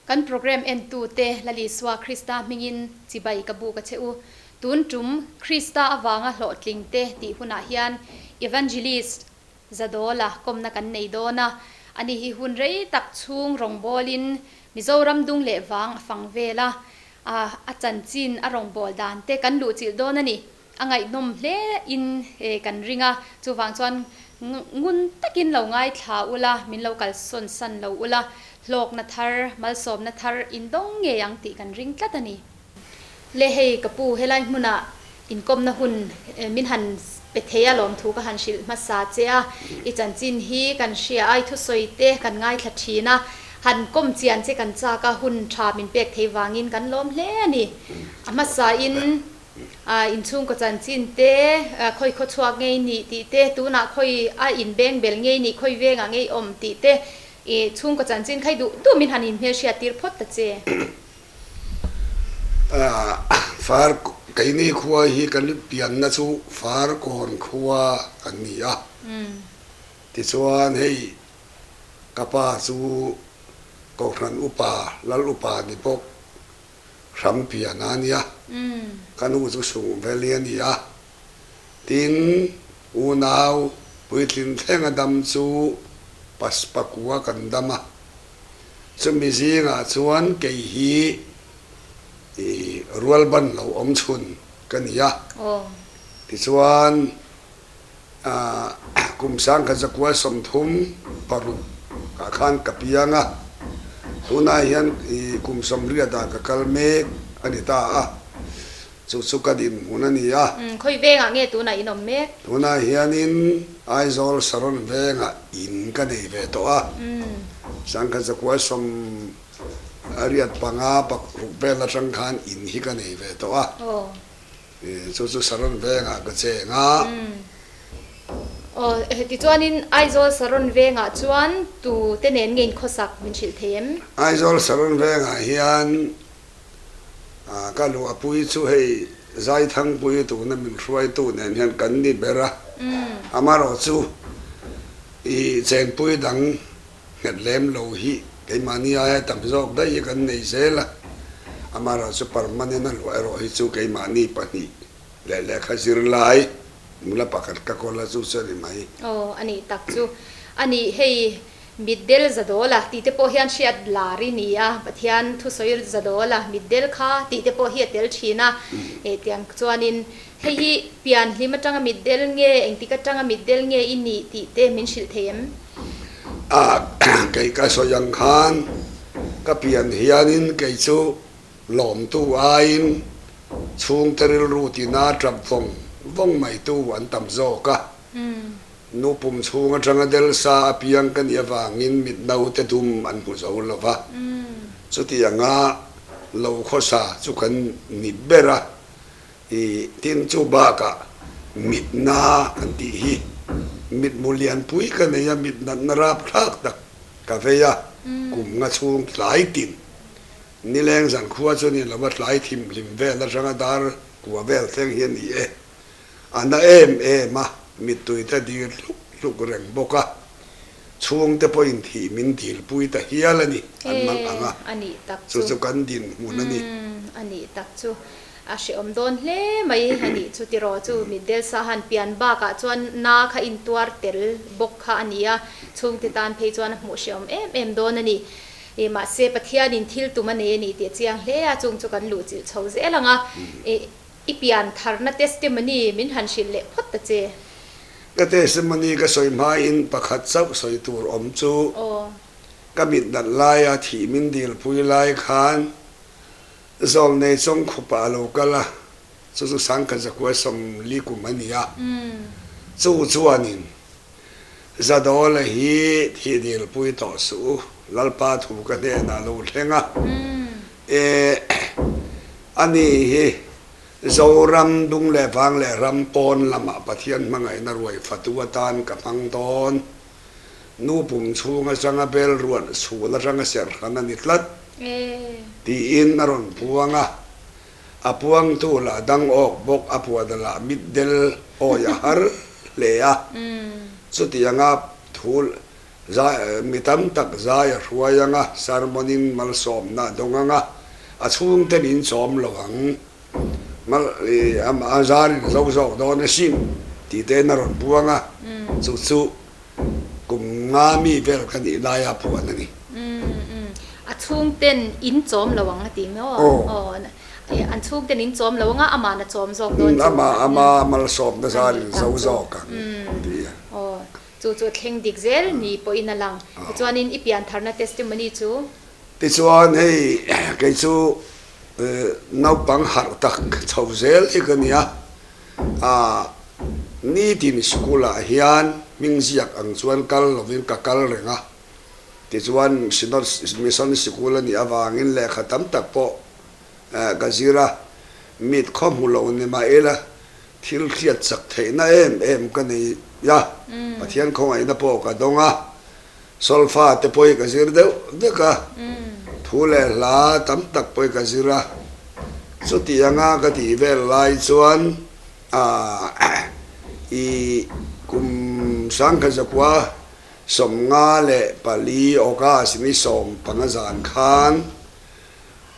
Kan program entute Lal Isua Krista hmingin chibai ka buk a che u. Tun tum Krista avanga hlawhtling te tih hunah hian Evangelist Zadawla kawmna kan nei dawn a. Ani hi hun rei tak chhung rawngbawlin Mizoram dung leh vang a fang vel a, a chanchin a rawngbâwl dan te kan luhchilh dawn a ni. A ngaihnawm hle in kan ring a, chuvang chuan ngun takin lo ngaithla ula, min lo kalsawn san lo ula, hlawkna thar, malsawmna thar in dawng ngei ang tih kan ring tlat a ni. Le hei ka pu, helai hmunah inkawmna hun min han pe thei a lawmthu ka han hrilh hmasa che a, i chanchin hi kan hria a, i thusawi te kan ngaithla thin a, han kawm chian che kan chak a, hun tha min pek thei vangin kan lawm hle a ni. A hmasa in inchhungkaw chanchin te, khawi khaw chhuak ngei nih tih te, tunah khawi a inbeng bel ngei nih, khawi vengah ngei awm tih te, i chhungkaw chanchin kha i duh duh min han inhmelhriat tir phawt ta che. Far keini khua hi kan pianna chu Farkawn khua kan ni a, tichuan hei ka pa chu Kohhran upa Lal upa ni bawk hram pian a nia, ka nu chu Sungveli a ni a, tin unau puitlin thlenga dam chu Paspakua kan dam a. Chumi zingah chuan kei hi i rualban lo awm chhun ka ni a. Tichuan kum sangkhat zakua 36 ah khan ka piang a, tunah hian i kum 80 ah ka kal mek a ni ta a. Chu chu ka dinhmun a ni a. Khawi vengah nge tunah in awm mek? Tunah hianin Aizawl Saron vengah in ka nei ve tawh a. Sangkhat zakua 85 paruk vel atang khan in hi ka nei ve tawh a. Chu chu Saron vengah ka cheng a. Aw, tichuanin Aizawl Saron vengah chuan tu te nen nge in khawsak min hrilh thei em? Aizawl Saron vengah hian Ka luahpui chu hei Zaithangpui tuna min hruaitu nen hian kan ni ber a, amaherawh chu i chenpui dang nghet lem lo hi keimahni aia tam zawk daih hi kan nei zel a, amaherawh chu permanent a luah erawh hi chu keimahni pahnih leh lehkha zir lai nula pakhat ka kawl a chu chu a ni mai. Aw, a nih tak chu a nih hei. Mitdel Zadawla tih te pawh hian hriat lar i ni a, Pathian thusawi Zadawla mitdel kha tih te pawh hi a tel thin a, eh tiang chuanin hei hi pian hlim atanga mitdel nge engtik atanga mitdel nge i nih tih te min hrilh thei em? A, kei ka sawi ang khan ka pian hianin kei chu lawmtu aiin chhungte rilru tina tap vawng vawng maitu an tam zawk a. Nu pum chhung atanga del sa apiang ka nih avangin mit naute dum an hmu zo lo va, chutianga lo khawsa chu kan ni ber a, i tin chu bakah mitna kan tih hi mitmu lianpui ka nei a, mit natna rapthlak tak ka vei a, kum nga chhung tlai tin nileng zankhua chu ni lo va tlai thimhlim vel atanga dar kua vel thleng hi a ni e. A na em em a, mittui te dir hluk hluk reng bawk a, chhungte pawhin thih min dilpui ta hial a ni, an mang ang a, A nih tak chu chu kan dinhmun a ni. A nih tak chu a hrehawm dawn hle mai a nih chu tiraw chu mitdel sa han pian bakah chuan na kha intuar tel bawk kha a ni a, chhungte tan phei chuan a hmuh hrehawm em em dawn a ni. Mahse Pathianin thil tum a nei a ni tih a chiang hle a, chung chu kan luhchilh chho zel ang a. I pian tharna testimony min han hrilh leh phawt ta che. Ka testimony ka sawi hmain pakhat chauh sawi tur awm chu ka mit nat laia thih min dilpui lai khan Zawlnei Chawngkhupa a lo kal a, chu chu Sangkhat Zakua 40 kum a ni a, chu chuanin Zadawla hi thih dilpui tawh suh u, Lalpa thu ka hnenah lo thleng a. E, ani hi Zoram dung leh vang leh ram pawn lamah Pathian hmangaihna ruai fatu atan ka hmang dawn. Nu pum chhung atanga bel ruat chhun atanga serh hran a ni tlat, tiin a rawn puang a. A puangtu lah dang awk bawk a puana lah mitdel awi a har hle a. Chutianga thu Zai, mi tam tak zai a hruai ang a, sermon in malsawmna a dawng ang a, a chhungte min chawm lo ang. Mal, i, a zar in zo zawk dawn asin tih te in a rawn puang a, chu chu kum nga mi vel ka nih laia phuan a ni. A chhungten in chawm lo ang a ti maw? Aw. An chhungten in chawm lo ang a, ama'n a chawm zawk dawn chu. Ama, ama malsawmna zar in zo zawk ang ti a. Aw. Chu chu thleng dik zel ni pawhin a lang. Tichuanin i piantharna testimony chu. Tichuan hei kei chu naupang harh tak chho zel hi ka nia. Nitin school ah hian hming ziak ang chuan kal lovin ka kal reng a. Tichuan Synod Mission Sikul a nih avangin lehkha tam tak pawh ka zir a. Mit khaw hmu lo ni mah ila Thil hriat chak theihna em em ka nei a, Pathian khawngaihna pawh ka dawng a, solfa te pawh hi ka zir deuh vek a, thu leh hla tam tak pawh hi ka zir a, chuti anga ka tih vel lai chuan i kum sangkhat zakua 54 August ni 15 zan khan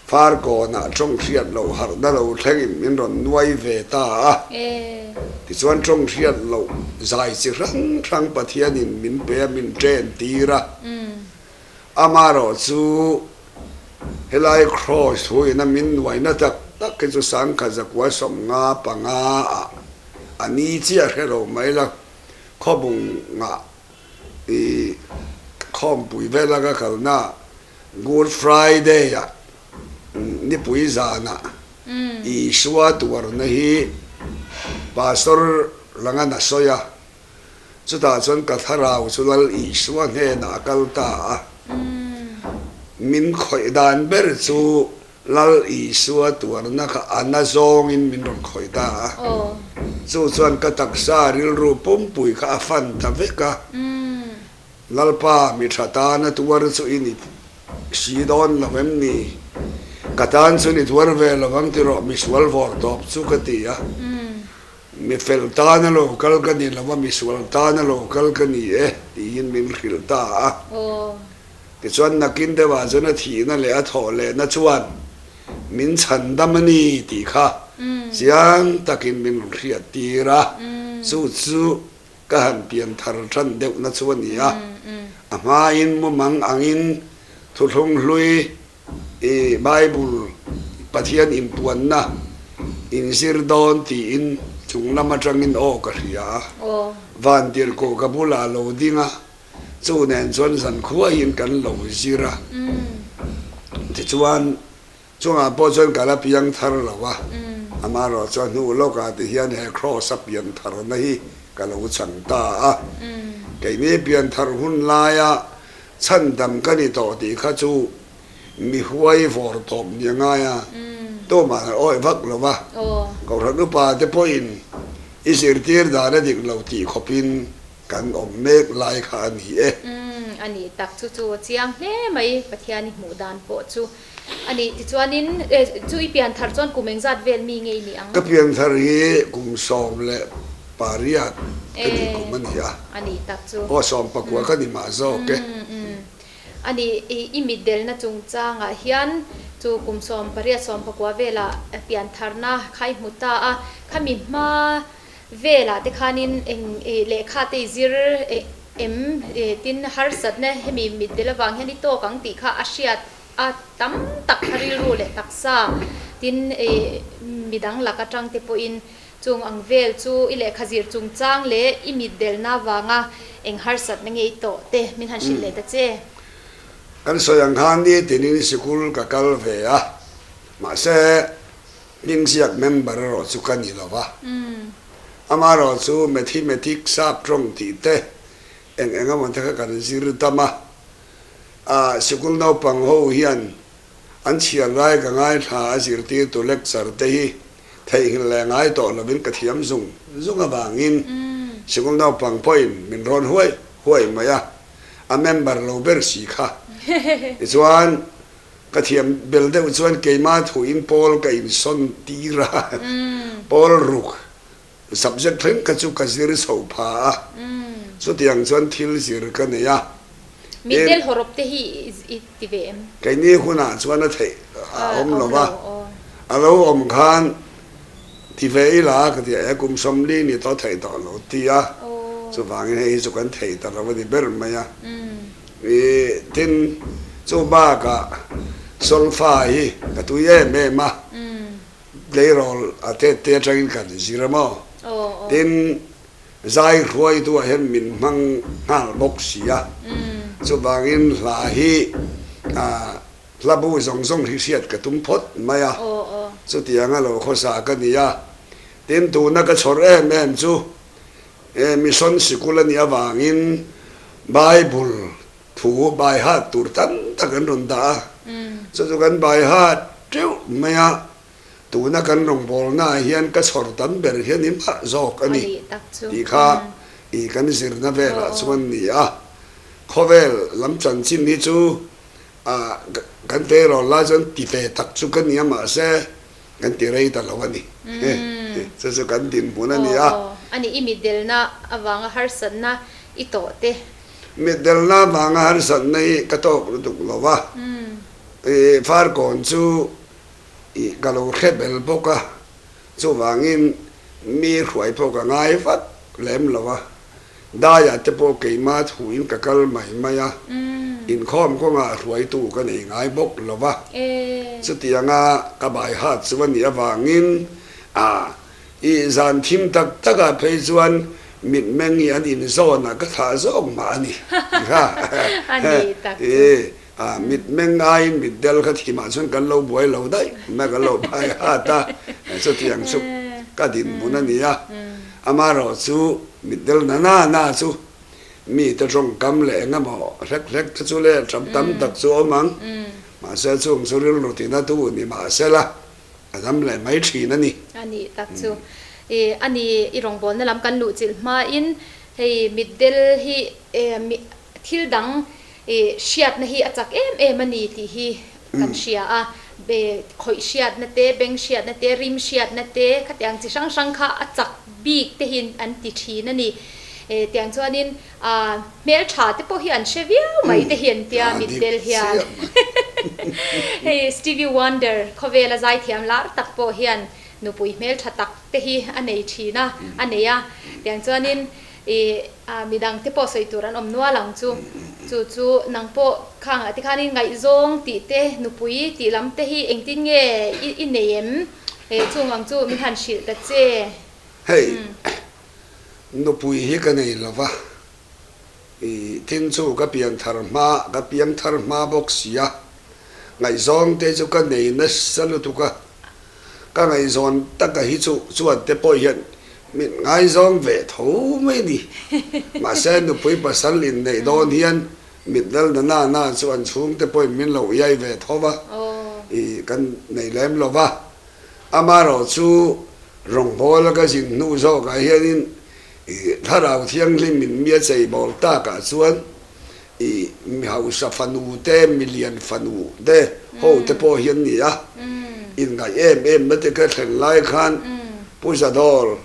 Farkawnah tawng hriat loh harhna lo thlengin min rawn nuai ve ta a. Tichuan tawng hriat loh zai chi hrang hrang Pathianin min pe a, min chen tir a. Amaherawh chu helai Kraws thuin a min nuaina tak tak hi chu sangkhat zakua 55 ah a ni chiah hre lo mai la, khawbungah i khawmpui vela ka kalna Good Friday-ah nipui zanah Isua tuarna hi Pastor Langan a sawi a, chutah chuan ka thlarau chu Lal Isua hnenah a kal ta a. Min khawih dan ber chu Lal Isua tuarna kha a na zawngin min rawn khawih ta a. Chu chuan ka taksa rilru pumpui kha a fan ta vek a. Lalpa, mi tha tana tuar chu i ni si dawn lo em ni? Ka tan chu ni tuar ve lo ang tiraw, mi sual vawr tawp chu ka ti a. Mi fel tana lo kal ka ni lo a, mi sual tana lo kal ka ni e, tiin min hrilh ta a. Tichuan nakin deuhah chuan a thihna leh a thawh lehna chuan min chhandam a ni tih kha chiang takin min rawn hriattir a. Chu chu Ka han pian thar tan deuhna chu a ni a, a hmain mumang angin thuthlung hlui i Bible Pathian inpuanna inzir dawn tiin chung lam atangin aw ka hria a, Vantirhkoh ka bulah lo ding a, chu nen chuan zankhuain kan lo zir a, tichuan Chungah pawh chuan ka la piang thar lo a, amaherawh chuan hnu lawkah ti hian he Kraws a pian tharna hi ka lo chang ta a. Keini pian thar hun laia chhandam ka ni tawh tih kha chu mi huai vawr tawp ni a ngai a, tumah an awih vak lo va, Kohhran upa te pawhin i zirtir dan a dik lo tih khawpin kan awm mek lai kha a ni e. Umm, a nih tak chu chu a chiang hle mai, Pathian i hmuh dan pawh chu. A nih, tichuanin chu i pian thar chuan kum engzat vel mi nge i nih ang? Ka pian thar hi kum 18 ka nih kum a ni a. A nih tak chu. Aw, 19 ka ni mah zawk e. A nih, i mitdelna chungchangah hian chu kum 18, 19 velah pian tharna kha i hmu ta a, khami hma Velah te khanin eng lehkha te i zir em tin harsatna hemi mitdel avang hian i tawk ang tih kha a hriat a tam tak kha rilru leh taksa tin midang lak atang te pawhin chung ang vel chu i lehkha zir chungchang leh i mitdelna avanga eng harsatna nge i tawh te min han hrilh leh ta che. Kan sawi ang khan nitinin sikul ka kal ve a, mahse Hmingziak member erawh chu ka ni lo va, amaherawh chu Mathematics sap tawng tih te eng eng emaw te kha kan zir tam a, ah sikul naupang ho hian an chhiar lai ka ngaithla a zirtirtu lecture te hi theihnghilh leh ngai tawh lovin ka thiam zung zung avangin sikul naupang pawhin min rawn huai huai mai a, a member lo ber si kha tichuan Ka thiam bel deuh chuan keimah thuin pawl ka insawn tir a, pawl ruk subject thleng kha chu ka zir chho pha a, chutiang chuan thil zir ka nei a. Mitdel hawrawp te hi i ti ve em? Keini hunah chuan a theih a awm lo va, a lo awm khan ti ve ila ka ti a, e kum 40 ni tawh theih tawh lo ti a, chuvangin hei hi chu kan thei ta lo a ni ber mai a. I tin chu bakah solfa hi ka tui em em a, tleirawl a tet te atangin kan zir a maw? Tin Zai hruaitu ah hian min hmang nghal bawk si a, chuvangin hla hi hla bu zawng zawng hi hriat ka tum phawt mai a, chutianga lo khawsa ka ni a. Tin, tuna ka chhawr em em chu Mission sikul a nih avangin Bible thu bai hat tur tam tak an rawn dah a, chu chu kan bai hat teuh mai a. Tuna kan rawngbawlnaah hian ka chhawr tam ber hian i mah zawk a ni tih kha i kan zirna velah chuan ni a. Khawvel lam chanchin hi chu kan tleirawl lai chuan ti ve tak chu ka ni a mahse kan ti rei ta lo a ni. Chu chu kan dinhmun a ni a. A ni, i mitdelna avanga harsatna i tawh te. Mitdelna avanga harsatna hi ka tawk lutuk lo va. Farkawn chu Ih ka lo hre bel bawk a, chuvangin mi hruai pawh ka ngai vat lem lo a, daiah te pawh keimah thuin ka kal mai mai a, inkhawm kawngah hruaitu ka nei ngai bawk lo va, chutianga ka bai hat chu a nih avangin ah ih zan thim tak takah phei chuan mitmeng hi an inzawnah ka thlah zawk mah a ni kha ih A mitmeng aiin mitdel kha thimah chuan kan lo buai lo daih mai kan lo phai hat a, chutiang chu ka dinhmun a ni a. Amaherawh chu mitdel na na na chu mite tawngkam leh eng emaw hlek hlek te chu leh tam tam tak chu a awm ang, mahse chung chu rilru tina tu ni mahsela a dam leh mai thin a ni. A nih tak chu. I a ni i rawngbawlna lam kan luhchilh hmain hei mitdel hi Thil dang i hriatna hi a chak em em a ni tih hi kan hria a, khawih hriatna te, beng hriatna te, rim hriatna te khatiang chi hrang hrang kha a chak bik te hi an ti thin a ni. Tiang chuanin hmeltha te pawh hi an hre viau mai te hi an tia mitdel hian. Hei Stevie Wonder khawvela zaithiam lar tak pawh hian nupui hmeltha tak te hi a nei thin a, a nei a. Tiang chuanin I midang te pawh sawi tur an awm nual ang chu. Chu chu nang pawh khangah te khanin ngaihzawng tih te, nupui tih lam te hi engtin nge i nei em? Chung ang chu min han hrilh ta che. Hei, nupui hi ka nei lo va, i tin chu ka pian thar hma, ka piang thar hma bawk si a, ngaihzawng te chu ka nei nasa lutuk a. Ka ngaihzawn taka hi chu chuan te pawh hian min ngaizawng ve tho mai ni. Mahse nupui pasal inneih dawn hian mit lal na na na chu an chhungte pawhin min lo iai ve tho va, i kan nei lem lo va. Amaherawh chu rawngbawla ka zin hnu zawkah hianin i thlarau thianghlim in mi a cheibawl takah chuan I mi hausa fanu te, mi lian fanu te, ho te pawh hi an ni a. Inngaih em em na te ka thlen lai khan Pu Zadawr,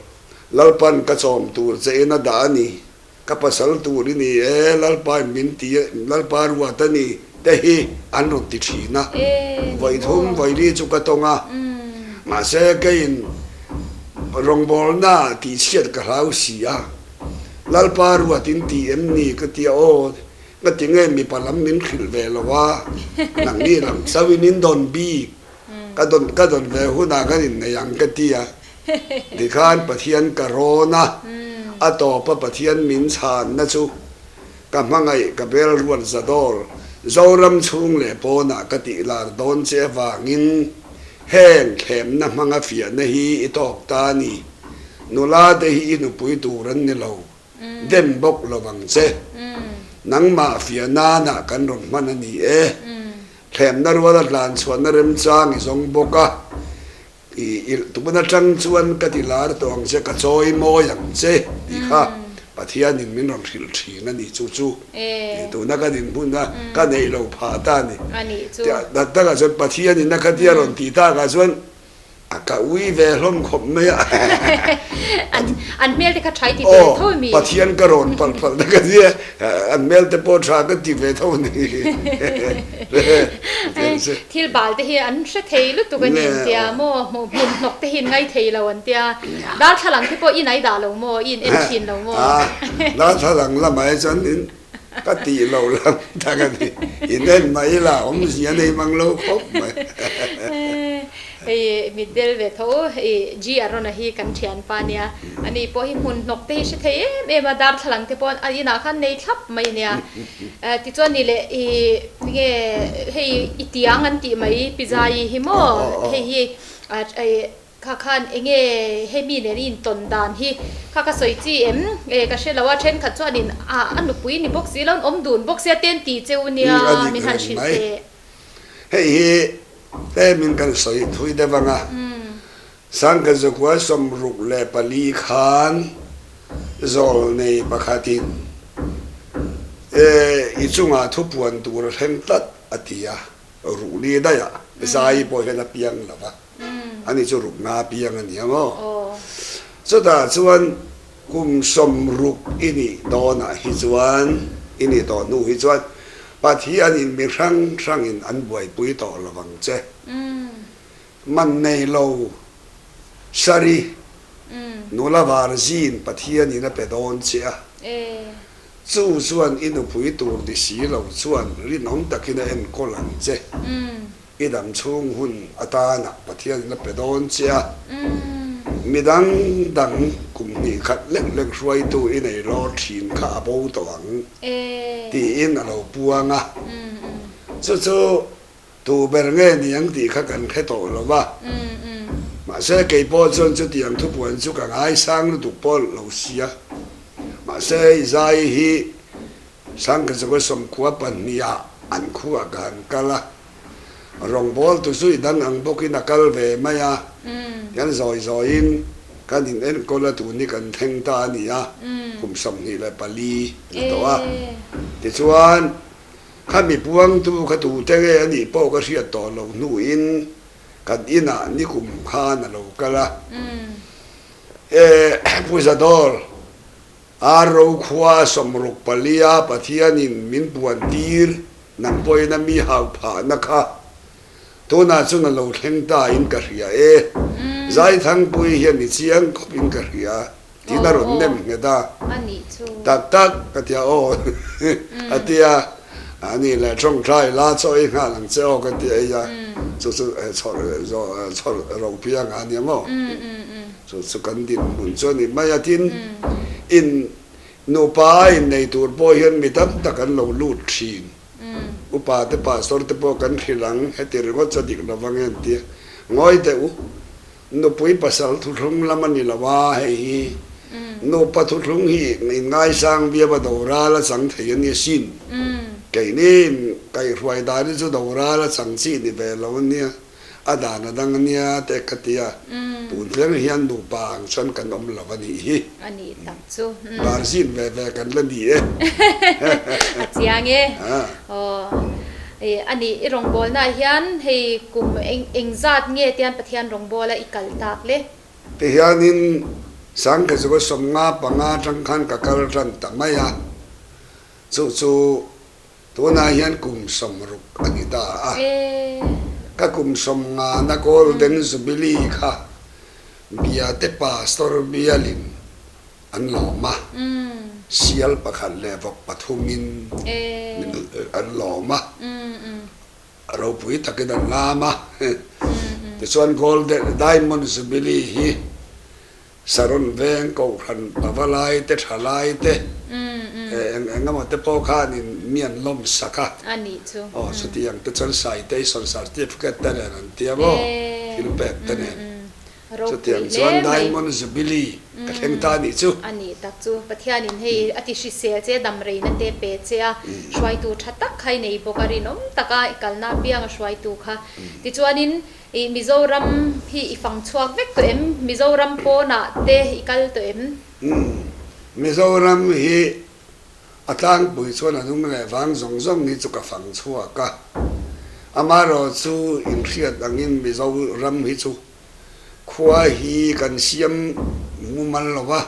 Lalpan ka chawm tur che in a dah a ni, ka pasal tur i ni e, Lalpa in min ti, Lalpa ruat a ni te hi an rawn ti thin a. Vawi thum vawi li chu ka tawng a, mahse keiin rawngbawlna tihchhiat ka hlau si a. Lalpa ruat in ti em ni ka ti a aw, ka ti nge mipa lam min hrilh ve lo a, nangni lam chauhin in dawn bik, ka dawn ka dawn ve hunah kan innei ang ka ti a, tikhan Pathian ka rawn a, a tawpa Pathian min chhanna chu ka hmangaih ka bel ruat zadawr Zoram chhung leh pawnah ka tih lar dawn che avangin heng thlemna hmanga fiahna hi i tawk ta a ni. Nula te hi i nupui tur an ni lo, dem bawk lo vang che. Nangmah fiah nana kan rawn hman a ni e. Thlemna ruala tlan chhuahna remchang i zawng bawk a, i tun atang chuan ka ti lar tawh ang che, ka chawi mawi ang che tih kha Pathianin min rawn hrilh thin a ni. Chu chu tuna ka dinhmun a ka neih lo phah ta a ni. Tiah tak takah chuan Pathianin a khatia rawn tih takah chuan. A ka ui ve hlawm khawp mai a. An hmel te kha tha i ti ve tho mi? Aw, Pathian ka rawn palh palh na ka nia, an hmel te pawh tha ka ti ve tho ni. Thil bal te hi an hre thei lutuk a ni an tia maw, hmuh hmun hnawk te hi an ngai thei lo an tia. Darthlalang te pawh i in ai dah lo maw, i in en thin lo maw? Darthlalang lamah hi chuan in Ka tih lo lam tak a ni. In en mai ila awmzia nei mang lo khawp mai. Hei mitdel ve tho i G Arona hi kan thianpa nia. Ani pawh hi hmun hnawk te hi hre thei em em a, darthlalang te pawh a inah khan nei thlap mai nia. Tichuan ni leh i nge hei i tiang an tih mai Pizai hi maw hei hi Kha khan enge hemi nen i intawn dan hi kha ka sawi chi em? E ka hre lo a, thenkhat chuanin a a nupui ni bawk si lo, an awm dun bawk sia te an ti cheu nia min han hrilh teh. Hei hi tlemin kan sawi thui deuh ang a, Sangkazukua 64 khan zawlnei pakhatin e i chungah thupuan tur a thleng tlat a ti a, ruhli daihah zai pawh hian a piang lo va. Ani chu rukna piang a ni ang aw. Chutah chuan kum 60 i nih dawnah hi chuan, i nih tawh hnu hi chuan Pathianin mi hrang hrangin an buaipui tawh lo vang che. Man nei lo Sari nula var zin Pathianin a pe dawn che a. Chu chuan i nupui tur ni si lo chuan rinawm takin a enkawl ang che. I dam chhung hun atana Pathianin a pe dawn che a, mi dang dang kum hnih khat lek lek hruaitu i nei lawr thin kha a bo tawh ang tiin a lo puang a. Chu chu tu ber nge ni ang tih kha kan hre tawh lo va. Mahse kei pawh chuan chutiang thupuan chu ka ngaisang lutuk pawh lo sia. Mahse i zai hi Sangkhazuka 92 ah an khuah ka han kal a, rawngbawltu chu i dang ang bawkin a kal ve mai a, kan zawi zawiin kan in enkawl a tun hi kan thleng ta a ni a, kum 24 a ni tawh a. Tichuan, khami puangtu kha tute nge a nih pawh ka hriat tawh loh hnuin kan inah nikum khan a lo kal a, E Pu Zadawr, Arro khua 64 a Pathianin min puan tir nang pawhin a mi hau phahna kha tunah chuan a lo thleng ta in ka hria e. Zaithangpui hian i chiang khawp in ka hria tiin a rawn nem nghet a. Tak tak ka tia aw a tia a ni leh tawngtai la chaw ei nghal ang che aw ka ti ei a chu chu chhawr ropiang a nia maw. Chu chu kan dinhmun chu a ni mai a, tin, in nupa a innei tur pawh hian mi tam tak an lo lut thin. Upa te pastor te pawh kan hrilh ang, heti ringawt chu a dik lo vang em tia ngawi teh u. Nupui pasal thuthlung lam a ni lo a, hei hi nupa thuthlung hi in ngaisang viau a doral a chang thei a nia sin. Keini kaihhruai dan hi chu doral a chang chi ni ve lo a nia. A dan a dang ania te ka ti a, tun thleng hian nupa ang chuan kan awm lo a nih hi. A nih tak chu. Bar zin ve ve kan la ni e. A chiang e. Aw. A nih i rawngbawlnaah hian hei kum engzat nge tian Pathian rawngbawla i kal tak le? Tihianin Sangkhazuka 55 atang khan ka kal tan ta mai a, chu chu Tunah hian kum 60 a ni ta a, ka kum 50 na Golden Jubilee kha Biate Pastor bialin an lawm a, sial pakhat leh vawk pathumin min an lawm a, ropui takin an lam a. Tichuan Golden Diamond Jubilee hi Saron veng kohhran pavalai te thalai te eng eng emaw te pawh khanin mi an lawm sak a. Aw chutiang te chuan citation certificate te nen an tia maw thil pek te nen. Chutiang chuan Diamond Jubilee ka thleng ta anih chu. A nih tak chu Pathianin hei a ti hrisel che a damreina te pe che a hruaitu tha tak kha i nei bawk a rinawm taka i kalna apianga hruaitu kha. Tichuanin I Mizoram hi i fang chhuak vek tawh em? Mizoram pawnah te i kal tawh em? Umm. Mizoram hi a tlangpui chuan a nung leh vang zawng zawng hi chu ka fang chhuak a. Amaherawhchu inhriat angin Mizoram hi chu. Khua hi kan siam mumal lo va,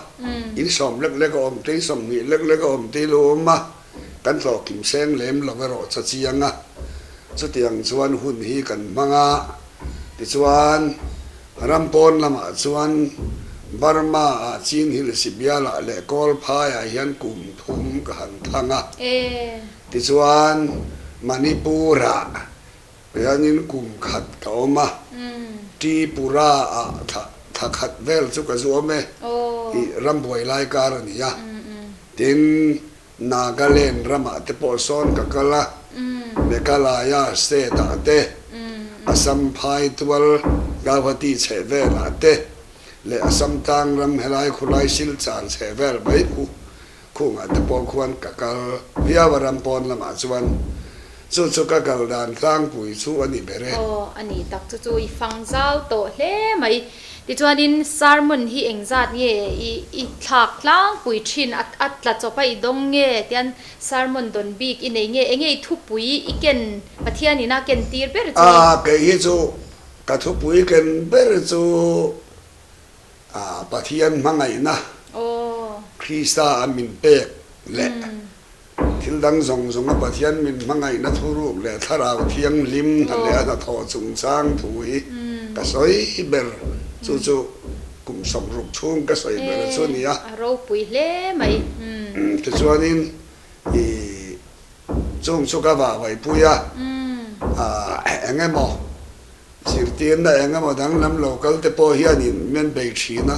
in sawm lek lek a awm te, in 20 lek lek a awm te lo awm a, kan hlawhkim seng lem lo erawh cha chiang a. Chutiang chuan hun hi kan hmang a, tichuan ram pawn lamah chuan Burma ah Chin Hill Sibial ah leh Kawlphai ah hian kum thum ka han thang a. Tichuan Manipur ah Hianin kum khat ka awm a, Tripura ah thla khat vel chu ka zu awm e tih rambuai lai kar a ni a. Tin, Nagaland ramah te pawh sawn ka kal a, Meghalaya state ah te, Assam phai tual Gauhati chhehvel ah te leh Assam tlang ram helai khulai Silchar chhehvel mai khu Khungah te pawh khuan ka kal viau a ram pawn lamah chuan chu chu ka kal dan tlangpui chu a ni ber e. Aw a ni tak chu chu i fang zau tawh hle mai. Tichuanin sermon hi engzat nge i i thlak tlangpui thin a a tla chawp a i dawng nge tian sermon dawn bik i nei nge enge i thupui i ken Pathian ina ken tir ber chu. A kei hi chu ka thupui ken ber chu Pathian hmangaihna Krista a min pek leh thil dang zawng zawnga Pathian min hmangaihna thuruk leh Thlarau Thianghlim hna leh a hnathawh chungchang thu hi ka sawi ber. Chu chu kum 60 chhung ka sawi ber chu a ni a. A ropui hle mai. Tichuanin i chung chu ka vahvaihpui a, eng emaw Zirtirna eng emaw danglam lo kal te pawh hianin min bei thin a,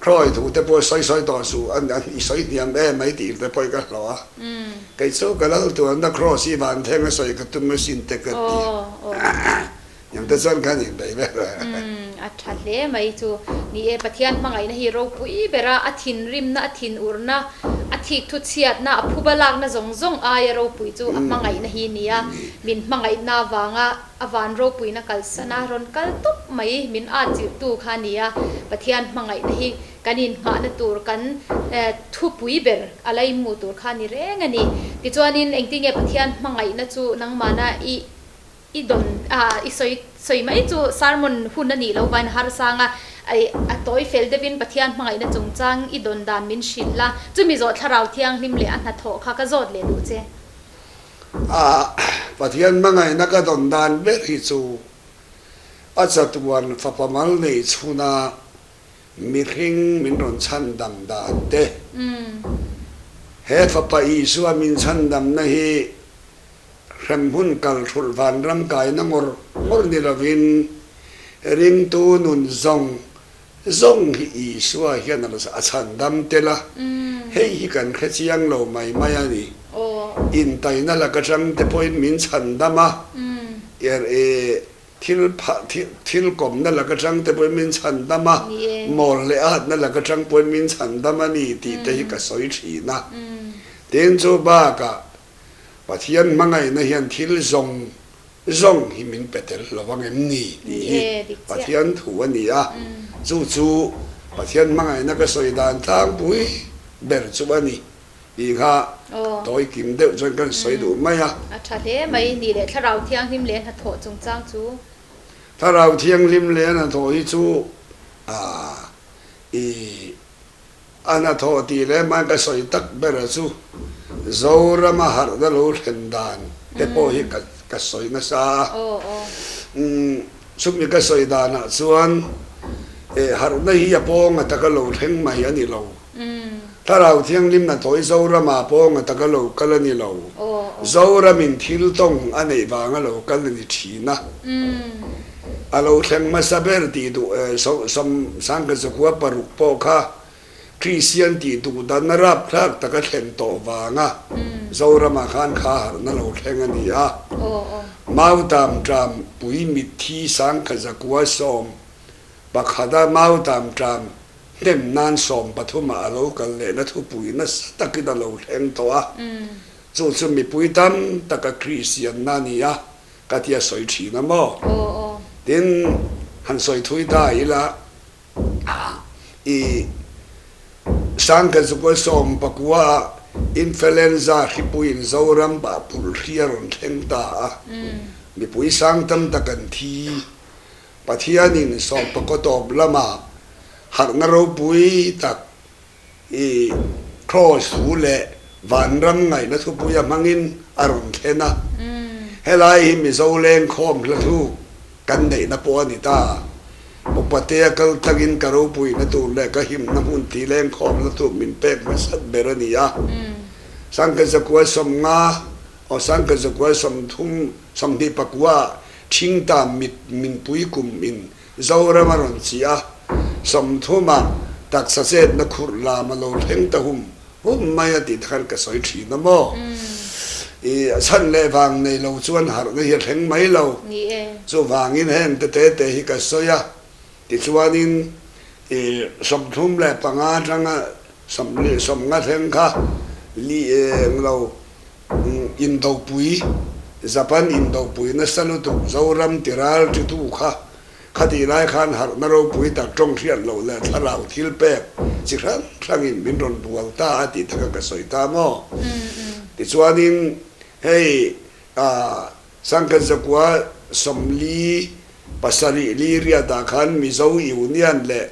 Khawi thu te pawh sawi sawi tawh suh, an i sawi hniam em mai tih te pawh hi ka hlawh a. Kei chu ka lal tuanna Kraws hi van thleng a sawi ka tum asin te ka ti. Eng te chuan khan in bei ber a. A tha hle mai chu. Ni e, Pathian hmangaihna hi ropui ber a, a thinrimna, a thinurna, a thikthu chhiatna, a phuba lakna zawng zawng aia ropui chu a hmangaihna hi nia. Min hmangaihna avanga A van ropuina kalsan a rawn kal tawp mai min atchilhtu kha a ni a, Pathian hmangaihna hi kan inngahna tur kan thupui ber a laimu tur kha a ni reng a ni. Tichuanin engtinge Pathian hmangaihna chu nangmahna i i dawn a i sawi sawi mai chu sermon hun a nih loh vain harsang a a tawi fel deuhin Pathian hmangaihna chungchang i dawn dan min hrilh la, chumi zawh thlarau thianghlim leh a hnathawh kha ka zawt leh duh che. A Pathian hmangaihna ka dawn dan ber hi chu a chatuan fapa mal nei chhuna mihring min rawn chhandam dan te. He fapa Isua min chhandamna hi hremhmun kal thulh vanram kaina ngawr ngawr ni lovin ringtu nun zawng Zawng hi Isua hian a chhandam tel a, hei hi kan hre chiang lo mai mai a ni. Intaina lak atang te pawhin min chhandam a, thil thil kawmna lak atang te pawhin min chhandam a, mawl leh atna lak atang pawhin min chhandam a ni tih te hi ka sawi thin a. Tin chu bakah Pathian hmangaihna hian thil zawng zawng hi min pe tel lo ang em ni tih hi Pathian thu a ni a, chu chu Pathian hmangaihna ka sawi dan tlangpui ber chu a ni tih kha tawi kim deuh chuan kan sawi duh mai a. A tha hle mai ni leh Thlarau Thianghlim leh hnathawh chungchang chu. Thlarau Thianghlim leh hnathawh hi chu i A hnathawh tih leh hmain ka sawi tak bera chu Zorama harhna lo thlen dan te pawh hi ka sawi nasa a. Chumi ka sawi danah chuan harhna hi a pawnga taka lo thleng mai a ni lo. Thlarau Thianghlim hnathawh hi Zorama pawnga taka lo kal a ni lo. Zoramin thil tawng a neih vanga lo kal a ni thin a. A lo thleng hmasa ber tih duh Sangkazakua paruk pawh kha Kristian tih duh dan a rapthlak taka thlen tawh vanga Zorama khan kha harhna lo thleng a ni a. Mautam ṭam pui mitthi Sangkazakua 11 a Mautam ṭam hnem nan 13 ah a lo kal lehna thupui nasa takin a lo thleng tawh a. Chu chu mipui tam taka Kristianna a ni a. Ka ti a sawi thin a maw? Tin, han sawi thui ta ila, i Sangkazukua 19 ah Influenza hripuiin Zoram ah pulhri a rawn thleng ta a, mipui sang tam tak an thi. Pathianin sawmpakaw tawp lama harhna ropui tak i Kraws thu leh vanram ngaihna thupuia hmangin a rawn thlen a. Helai hi Mizo lengkhawm hla thluk kan neihna pawh a ni ta. Upatea kal tlangin ka ropuina tur leh ka himna hmun tih lengkhawm hla thluk min pek hmasat ber a ni a. Sangkazakua 50 aw Sangkazakua 30 29 ah Thingtam mit min pui kum in Zoram a rawn chi a, 30 ah taksa chetna khurh lam a lo thleng ta hum hum mai a tih te khan ka sawi thin a maw? I a chhan leh vang nei lo chuan harhna hi a thleng mai lo. Chuvangin heng te te te hi ka sawi a, tichuanin i 35 atanga 40 thleng kha li eng lo Indopui, Japan indopui nasa lutuk Zoram tiral titu kha khatih lai khan harhna ropui tak tawng hriat loh leh thlarau thil pek chi hrang hrangin min rawn bual ta a tih taka ka sawi ta maw? Tichuanin hei Sangkhat zakua 47 li riatah khan Mizo Union leh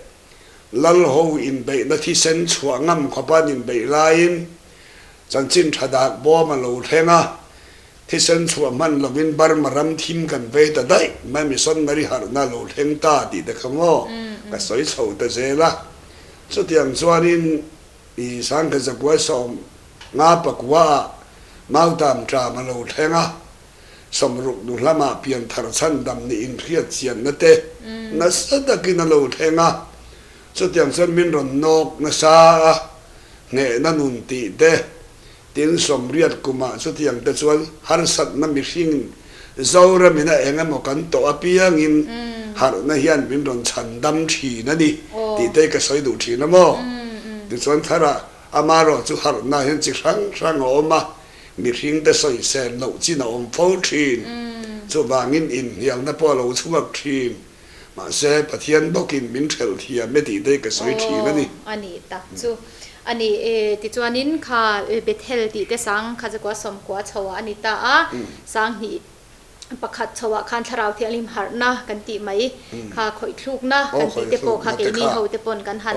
Lalho inbeihna thisen chhuah ngam khawpa an inbeih laiin Chanchin tha dak bawm a lo thleng a, thisen chhuah hman lovin Burma ram thim kan vei ta daih mai missionary harhna a lo thleng ta tih te kha maw ka sawi chho ta zel a. Chutiang chuanin i Sangkhat zakua 50 pakua ah Mautam ṭam a lo thleng a, 60 nu hlamah pianthar chhandam nih inhriat chianna te nasa takin a lo thleng a. Chutiang chuan min rawn nawk nasa a, hnehna nun tih te, tin 80 kumah chutiang te chuan harsatna mihring Zoramin a eng emaw kan tawh apiangin harhna hian min rawn chhan dam thin a ni tih te ka sawi duh thin a maw? Tichuan tharah amarawh chu harhna hian chi hrang hrang a awm a, mihring te sawisel loh chin a awm fo thin. Chuvangin inhnialna pawh a lo chhuak thin. Mahse, Pathian bawkin min ṭhelh thiam e tih te ka sawi ṭhin a ni. Aw, a nih tak chu a ni e. Tichuanin kha Bethel tih te sang kha zakua 90 chhoah a ni ta a, 21 chhoah khan Thlarau Thianghlim harhna kan tih mai kha khawih thlukna kan tih te pawh kha keini ho te pawn kan han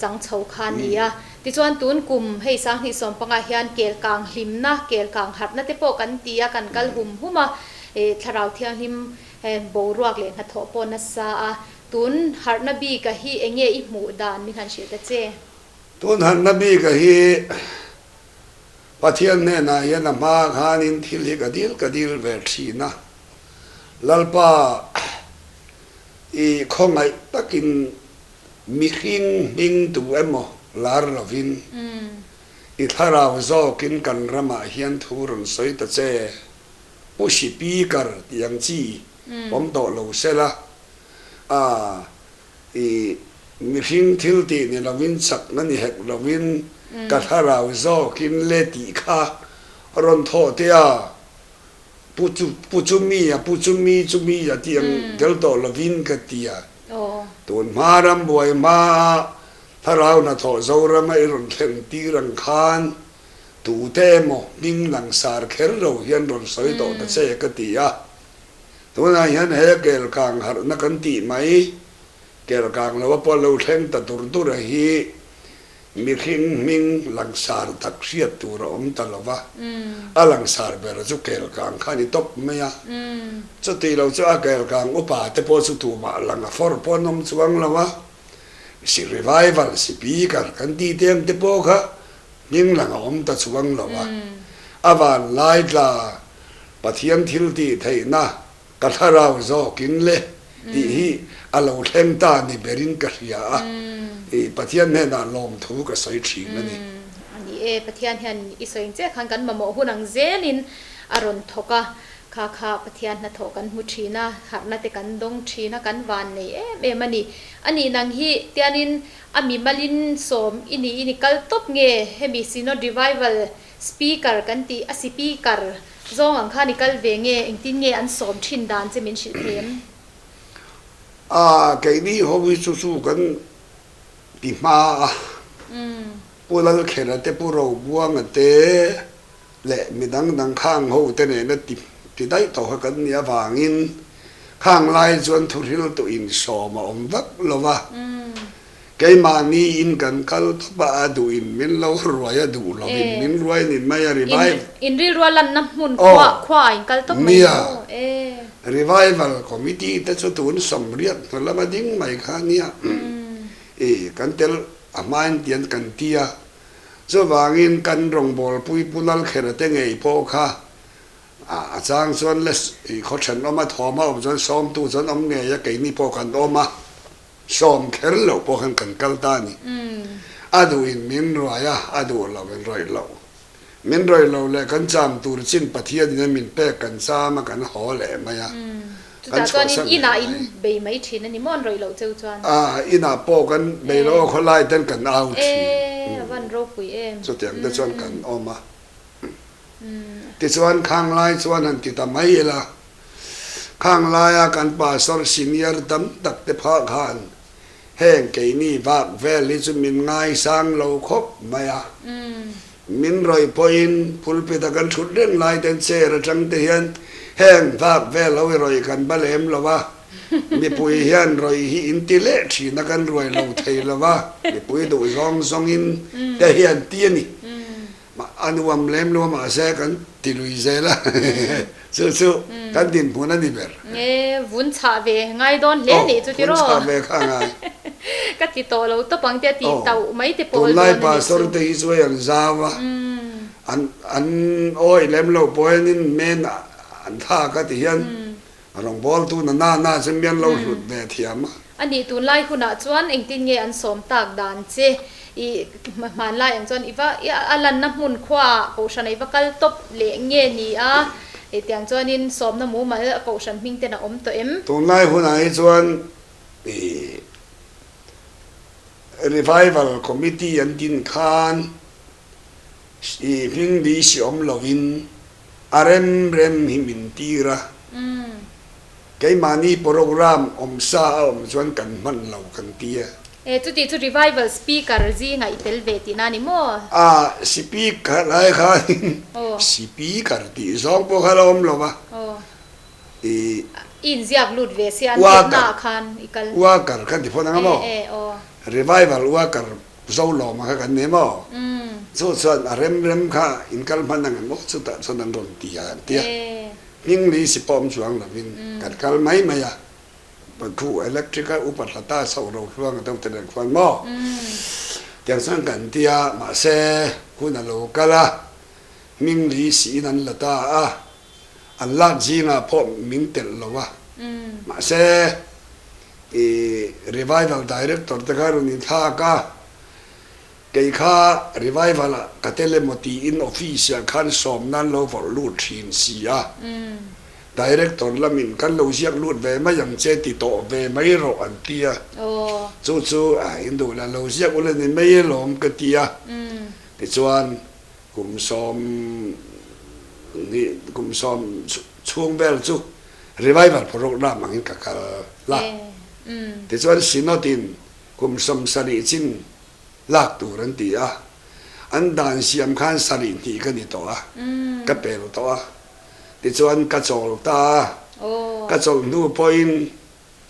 chang chho kha a ni a. Tichuan tun kum hei 2015 hian kel kang hlimna, kel kang harhna te pawh kan ti a, kan kal hum hum a, Thlarau Thianghlim Heng boruak leh hnathawh pawh nasa a, tun harhna bika hi eng nge i hmuh dan min han hrilh ta che? Tun harhna bika hi Pathian hnenah hian a hma khanin thil hi ka dil ka dil ve thin a, Lalpa i khawngaih takin mihring hming tu emaw lar lovin i thlarau zawkin kan ramah hian thu rawn sawi ta che. Pu Sipikar tih ang chi awm tawh lo se la, a i mihring thil tih ni lovin chakna ni hek lovin ka thlarau zawkin le tih kha rawn thawh teh a, pu chu pu chu mi a pu chu mi chu mi a tih ang tel tawh lovin ka ti a. Tun hma ram buai hma a thlarau hnathawh Zorama i rawn thlen tir ang khan Tute emaw hming langsar kher lo hian rawn sawi tawh ta che ka ti a. Tunah hian he kelkang harhna kan tih mai, kelkang lo a pawh lo thleng ta tur tur a hi mihring hming langsar tak hriat tur a awm ta lo va. A langsar ber chu kelkang kha a ni tawp mai a. Chuti lo chu a kelkang upa te pawh chu tumah lang a fawr pawh an awm chuang lo a. Si revival, speaker kan tih te ang te pawh kha Hming lang a awm ta chuang lo a, a van lai tla Pathian thil tih theihna ka thlarau zawkin le tih hi a lo thleng ta ni berin ka hria a, i Pathian hnenah lawmthu ka sawi thin a ni. A ni e, Pathian hian i sawi ang chiah khan kan mamawh hun ang zelin a rawn thawk a, kha kha Pathian hnathawh kan hmu thin a, harhna te kan dawng thin a, kan van nei em em a ni. A nih nang hi tianin A mimalin sawm i nih in i kal tawp nge? Hemi Synod Revival Speaker kan tih a sipikar zawng ang khan i kal ve nge? Engtin nge an sawm thin dan che min hrilh thei em? A, keini ho hi chu chu kan ti hma a, Pu Lalkhela te, Pu Robuanga te leh mi dang dang khang ho te nena ti ti daih tawh kha kan nih avangin. Khang lai chuan thuhriltu insawm a awm vak lo va. Keimahni in kan kal tawp a, a duh in min lo ruai a, duh lo in min ruai ni mai a, revival. In rilrua lanna hmun khua khua ah in kal tawp mai maw? Nia, revival committee te chu tun sawmriat hnu lama ding mai kha nia, i kan tel a hmain tian kan ti a, chuvangin kan rawngbawlpui Pu Lalkhera te ngei pawh kha a chang chuan le i khaw thenawm a thawm a awm chuan sawmtu chuan awm ngei a, keini pawh kan awm a. Sawm kher loh pawh khan kan kal ta a ni. A duhin min ruai a, a duh lo in rawih loh. Min rawih lo leh kan cham tur chin Pathianin a min pek kan cham a, kan haw leh mai a. Kan chhuah san leh mai. Chutah chuanin inah in bei mai thin a ni maw an rawih loh cheu chuan? A, inah pawh kan bei lo a, khawlai ten kan au thin. E, a van ropui em. Chutiang te chuan kan awm a. Tichuan khang lai chuan han ti ta mai ila. Khang laia kan pastor senior tam tak te phah khan heng keini vak vel hi chu min ngaisang lo khawp mai a. Min rawih pawhin pulpit a kan thut reng lai ten chair atang te hian heng vak vel ho hi rawih kan ba lem lo a, mipui hian rawih hi in ti leh thin a kan ruai lo thei lo a, mipui duh zawng zawngin te hian ti a ni. A nuam lem lo a mahse kan ti lui zel a, chu chu kan dinhmun a ni ber. Nge vun chhah ve ngai dawn hle nih chu tiraw? Vun chhah ve kha a ngai. Ka ti tawh lo tawp ang tia tih tauh mai te pawh a dawn a nih chu. Tunlai pastor te hi chu hei an zau a, an an awih lem lo pawhin men an thlak a ti hian Rawngbâwl tu na na na chu mian lo hlut ve thiam a. A nih tunlai hunah chuan engtin nge an sawm tak dan che? I hmanlai ang chuan i va a lanna hmun khuaah kohhran a i va kal tawp leh nge ni a? Tiang chuanin sawmna mumal kohhran hming ten a awm tawh em? Tunlai hunah hi chuan i Revival Committee an din khan i hming li si awm lovin A rem rem hi min tir a, keimahni program awm sa a awm chuan kan hman lo kan ti a. E, chuti chu revival speaker zingah i tel ve tihna a ni maw? A, speaker lai khanin speaker tih zawng pawh kha la awm lo va. I inziak lut ve sia an tirhna ah khan i kal. Worker kha ti phawt ang a maw? Revival worker Zolawma kha kan nei maw? Chu chuan a rem rem kha in kal hman ang em aw? Chutah chuan an rawn ti a, an ti a. Hming li si pawh awm chuang lovin kan kal mai mai a. Thu electric a upa thla ta chhoh ro hluang a deuh te nen khuan maw? Tiang chuan kan ti a, mahse hun a lo kal a, hming li siin an la ta a, an lak zingah pawh min telh lo a, mahse I revival director te kha rawn inthlak a, kei kha revival ah ka tel emaw tiin office ah khan sawm nan lo vawrh lut thin si a, director lamin kan lo ziak lut ve mai ang che ti tawh ve mai rawh an ti a, chu chu a in duh la lo ziak ula ni mai alawm ka ti a, tichuan kum sawm hnih kum sawm chhung vel chu Revival program angin ka kal la. Tichuan Synod in kum 70 chin lak tur an ti a, an dan siam khan 72 ka ni tawh a, ka pel tawh a. Tichuan ka chawl ta a, ka chawlh hnu pawhin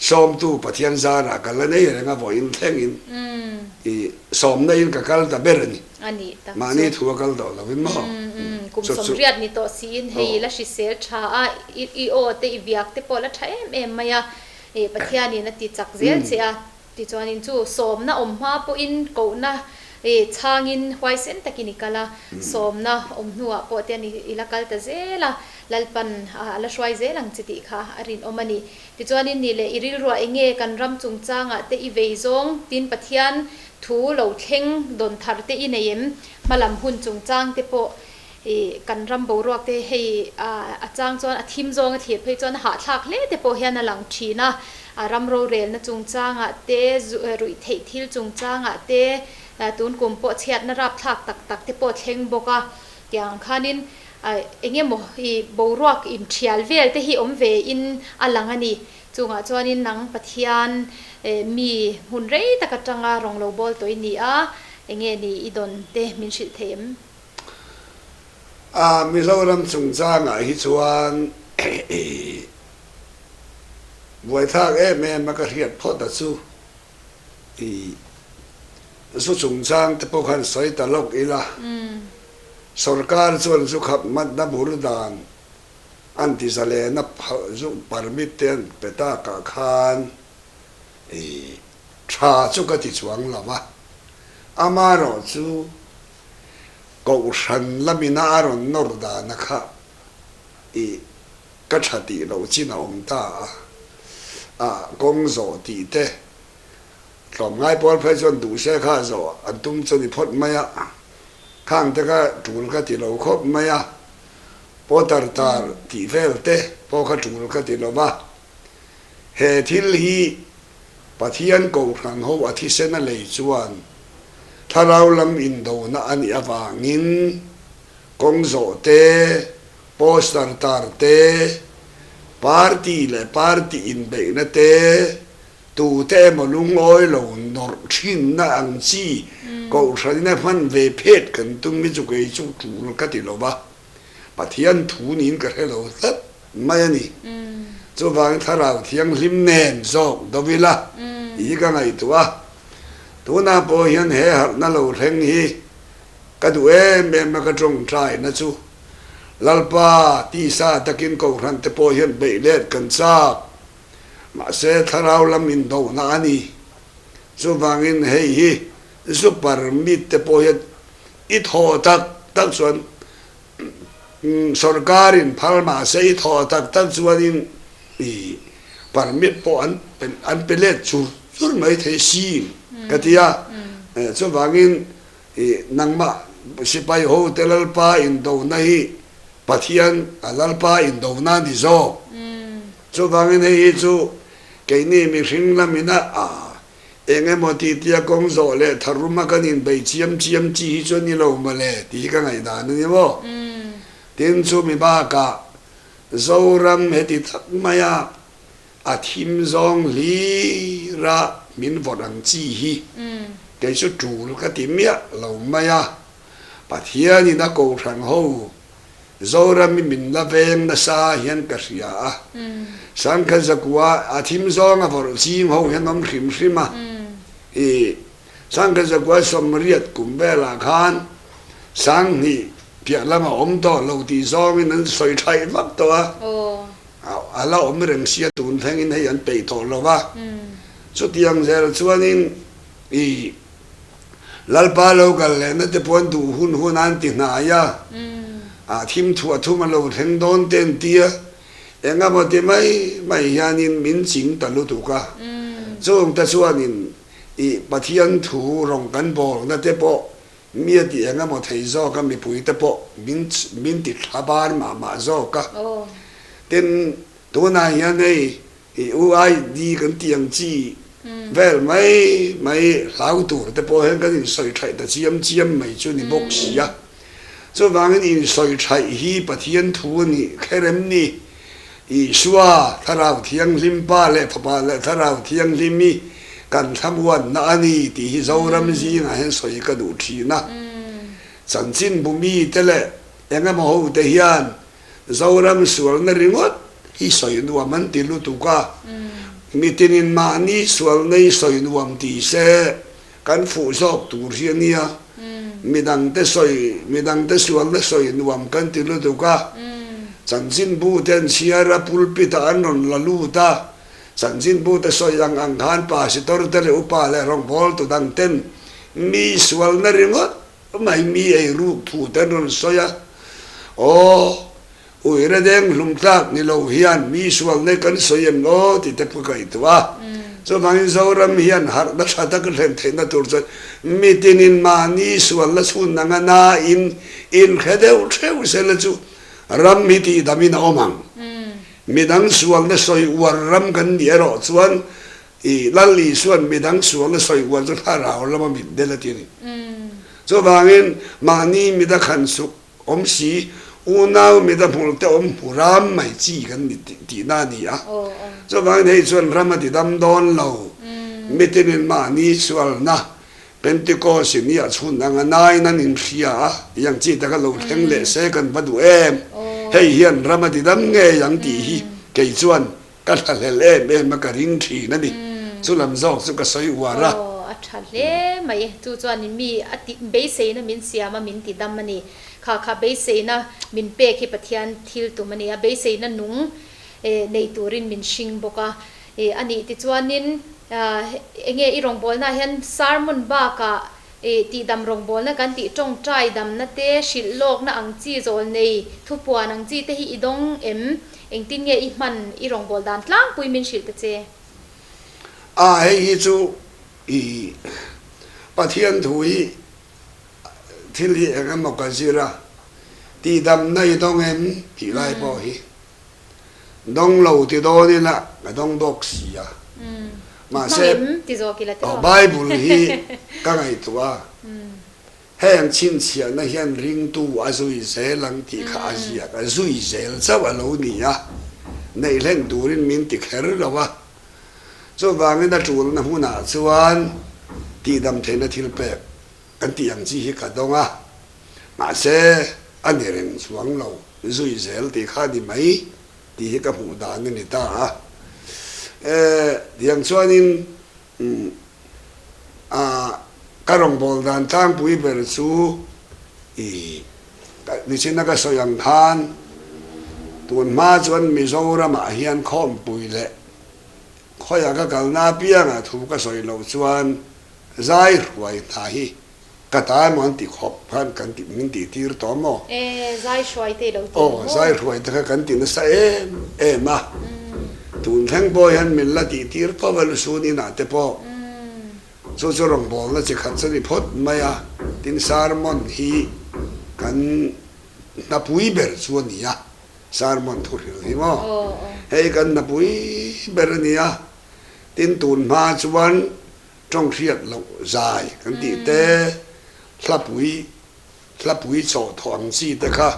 Sawmtu Pathian zarah ka la nei reng a vawiin thlengin i sawmna in ka kal ta ber a ni. Mahni thu a kal tawh lovin maw? Kum sawmriat ni tawh siin hei la hrisel tha a, i aw te i viak te pawh la tha em em mai a, Pathianin a ti chak zel che a, tichuanin chu sawmna awm hma pawhin kohna chhangin huaisen takin i kal a, sawmna awm hnuah pawh te i la kal ta zel a, Lalpan a la hruai zel ang che tih kha a rinawm a ni. Tichuanin ni leh i rilruah eng nge kan ram chungchangah te i vei zawng tin Pathian thu lo thleng dawn thar te i nei em? Hmalam hun chungchang te pawh i kan ram boruak te hei a chang chuan a thim zawng a thlir phei chuan a hahthlak hle te pawh hian a lang thin a. A ram rorelna chungchangah te, ruih theih thil chungchangah te, tun kum pawh chhiatna rapthlak tak tak te pawh thleng bawk a. Tiang khanin Eng emaw i boruak inthial vel te hi awm ve in a lang a ni. Chungah chuanin nang Pathian mi hmun rei tak atanga rawng lo bawl tawh i ni a, eng nge ni i dawn te min hrilh thei em? A, Mizoram chungchangah hi chuan. Buaithlak em em a ka hriat phawt a chu i zu chungchang te pawh khan sawi ta lawk ila, sorkar chuan zu khap matna bur dan an ti zalena zu permit te an pe takah khan i tha chu ka ti chuang lo va, amaherawhchu kohhran lamina a rawn nawr dana kha i ka tha tih loh chin a awm ta a, a kawng zawh tih te tlawmngai pawl phei chuan duh se kha zawh an tum chu ni phawt mai a, khang te kha tul ka ti lo khawp mai a, poter tar tih vel te pawh kha tul ka ti lo va, he thil hi Pathian Kohhran ho a thisen a lei chuan thlarau lam indona a nih avangin kawng zawh te, poster tar te, party leh party inbeihna te, tute emaw lungawi lo nawrh thinna ang chi Kohhranin a hman ve phet kan tum hi chu kei chu tul ka ti lo va, Pathian thu niin ka hre lo tlat mai a ni. Chuvangin Thlarau Thianghlim nen zawk do ila tih hi ka ngaihtuah a, tunah pawh hian he harhna lo thleng hi Ka duh em em a ka tawngtaina chu Lalpa tisa takin Kohhran te pawh hian beih let kan chak. Mahse thlarau lam indohna a ni. Chuvangin hei hi zu permit te pawh hian i thaw tak tak chuan sorkarin phal mahse i thaw tak tak chuanin i permit pawh an an pe let chur chur mai thei sin ka ti a. Chuvangin I nangmah sipai ho te Lalpa indona hi Pathian a Lalpa indona a ni zawk. Chuvangin hei hi chu keini mihring lamin a a eng emaw ti tia kawng zawh leh tharuma kan inbei chiam chiam chi hi chu a ni lo mawle tih hi ka ngaihdan a ni maw. Tin chumi bakah Zoram heti tak maia A thim zawng hlira min vawrh ang chi hi kei chu tul ka ti miah lo mai a, Pathianin a kohhran ho Zoram i min la veng nasa hian ka hria a, Sangkhat Zakua a thim zawng a vawrh ching ho hian awm hrim hrim a, i Sangkhat Zakua sawmriat kum velah khan Sanghnih piah lama awm tawh lo tih zawngin an sawi thaih vak tawh a. A la awm reng sia tun thlengin hei an peih tawh lo va, chutiang zel chuanin i Lalpa lo kal lehna te pawh an duh hun hun a an ti hnai a, a thim thuah thum a lo thleng dawn te an ti a, eng emaw ti mai mai hianin min ching ta lutuk a, chung te chuanin i Pathian thu rawng kan bawlna te pawh Mi a ti eng emaw thei zawk a, mipui te pawh min min ti thla bar mah mah zawk a. Tin, tunah hian hei i UID kan tih ang chi vel mai mai hlau tur te pawh hian kan insawi thaih ta chiam chiam mai chu ni bawk si a. Chuvangin insawi thaih hi Pathian thu a nih kher em ni? Isua, Thlarau Thianghlim Pa leh Fapa leh Thlarau Thianghlim hi kan thlamuanna a ni tih hi Zoram zingah hian sawi ka duh thin a. Chanchin bu mite leh eng emaw hote hian Zoram sualna ringawt hi sawi nuam an ti lutuk a. Mitinin mahni sualna hi sawi nuam ti se kan fuh zawk tur hi a nia. Midangte sawi, midangte sualna sawi nuam kan ti lutuk a. Chanchinbu te an chhiar a, pulpit ah an rawn la lut a. Chanchinbu te sawi ang ang khan pasitor te leh upa leh rawngbawltu tu dang ten mi sualna ringawt mai mi ei ruk thu te an rawn sawi a. Aw, Uire deng hlum tlak ni lo hian mi sualna kan sawi em aw tih te pawh ka ngaihtuah a. Chuvangin Zoram hian harhna tha tak a thlen theihna tur chuan mitinin mahni sualna chhun anga nain inhre deuh theuh sela chu ram hi tihdamin a awm ang. Midang sualna sawi uar ram kan nih erawh chuan i Lal Isuan midang sualna sawi uar chu thlarau lama mit del a ti a ni. Chuvangin mahni mida khan suk Awm si, unau mida hmul te awm hmu ram mai chi kan ni tihna a ni a. Chuvangin hei chuan ram a ti dam dawn lo. Mitinin mahni sualna Pentecost in i a chhun anga nain an inhria a, tiang chi taka lo thleng leh se kan va duh em? Hei hian ram a ti dam ngei ang tih hi kei chuan. Ka thlahlel em em a ka ring thin a ni. Chu lam zawk chu ka sawi uar a. Aw, a tha hle mai. Chu chuanin mi a ti beiseina min siam a, min ti dam a ni. Kha kha beiseina min pek hi Pathian thil tum a ni a, beiseina nung nei turin min hring bawk a. A nih tichuanin enge i rawngbawlnaah hian sermon bakah I tihdam rawngbawlna kan tih tawngtai damna te, hrilh lawkna ang chi zawl nei, thupuan ang chi te hi i dawng em? Engtin nge i hman i rawngbâwl dan tlangpui min hrilh ta che? A, hei hi chu i Pathian thu hi thil hi eng emaw ka zir a, tihdamna i dawng em tih lai pawh hi Dawng lo ti dawn ila ka dawng bawk si a. Mahse, Bible hi ka ngaihtuah a, heng chhinchhiahna hian ringtu a zui zel ang tih kha a ziak a, zui zel chauh a lo ni a, neih hlen turin min ti kher lo a. Chuvangin a tulna hmunah chuan tihdam theihna thil pek kan tih ang chi hi ka dawng a, mahse a ni reng chuang lo, zui zel tih kha a ni mai tih hi ka hmuh dan a ni ta a. E, tiang chuanin a ka rawngbâwl dan tlangpui ber chu i nichina ka sawi ang khan tun hma chuan Mizoramah hian khawmpui leh khawiah ka kalna apiangah thu ka sawi loh chuan Zai hruai hna hi ka ta emaw an ti khawp khan kan ti min tih tir tawh maw? E, zai hruai te lo ti maw? Aw, zai hruai te kha kan ti nasa em em a. Tun thleng pawh hian min la tih tir fo a lusun inah te pawh. Chu chu rawngbawlna chi khat chu ni phawt mai a, tin sermon hi kan hnapui ber chu a ni a, sermon thuhril hi maw? Hei kan hnapui ber a ni a, tin tun hma chuan Tawng hriat loh zai kan tih te, hlapui, hlapui chawh thawh ang chi te kha